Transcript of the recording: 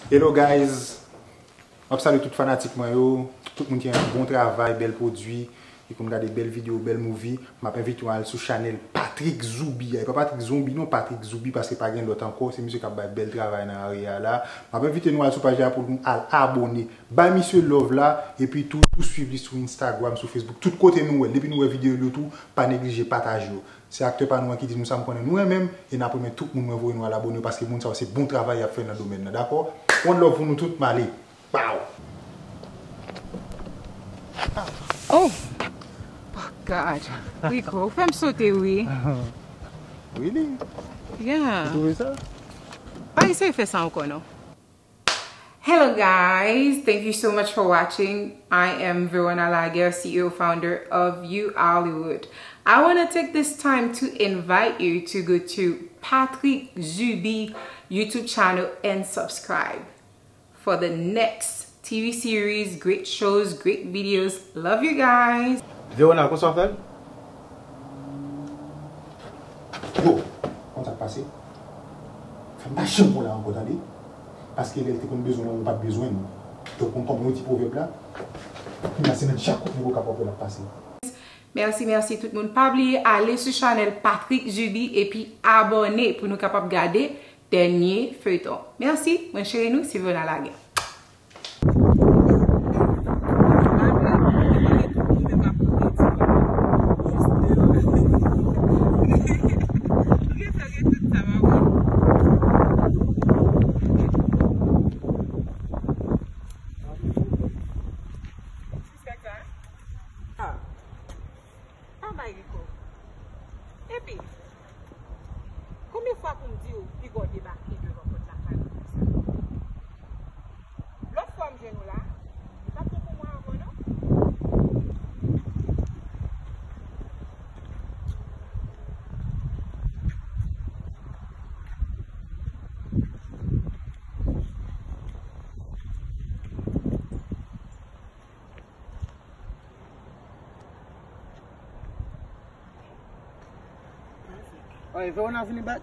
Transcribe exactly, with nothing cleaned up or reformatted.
Hello guys, m ap salye tout fanatik mwen yo, tout moun ki renmen bon travay, bèl pwodui, ki konn gade bèl videyo, bèl movie. M ap envite nou al sou chanèl Patrick Zoubi a. E pa Patrick Zonbi non, Patrick Zoubi, paske pa gen lòt ankò, se misye k ap bay bèl travay nan area la. M ap envite nou al sou paj la pou nou al abòne. Bay misye love la, epi tou, tou swiv li sou Instagram, sou Facebook, tout kote nou wè l. Depi nou wè videyo l yo tou, pa neglije pataje yo. Se aktè pa nou an ki di nou sa, m konnen nou renmen m, e n ap renmen tout moun mwen voye nou al abòne yo, paske moun sa yo se bon travay y ap fè nan domèn nan, dakò? One love pou nou tout, m ale. Pow! Oh! Oh God! Rico, ou fè m sote wi. Really? Yeah. Ou twouve sa? Pa eseye fè sa ankò non. Hello guys, thank you so much for watching. I am Verona Laguerre, C E O founder of You Hollywood. I want to take this time to invite you to go to Patrick Zubi YouTube channel and subscribe for the next T V series, great shows, great videos. Love you guys. Verona, konsa w fè l? Yo, konn sa k pase? Fè m pa janm pran w la ankò, tande? Paske lè l te konn bezwen w, ou pa t bezwen m. Donk, ou konn kòman yo di pwovèb la? Kounye a, se nan djak kont nèg Okap w ap wè l ap pase. Mèsi, mèsi tout moun. Pa bliye ale sou chanèl Patrick Zubi epi abòne pou nou kapab gade dènye feyton. Mèsi, mwen cheri nou, se Verona Laguerre. Pa bay Rico. Epi, konbyen fwa pou m di w piga w debake devan pòt lakay mwen konsa? Lòt fwa m jwenn ou la, li pa t bon pou mwen ankò non. Oy, Verona vini back.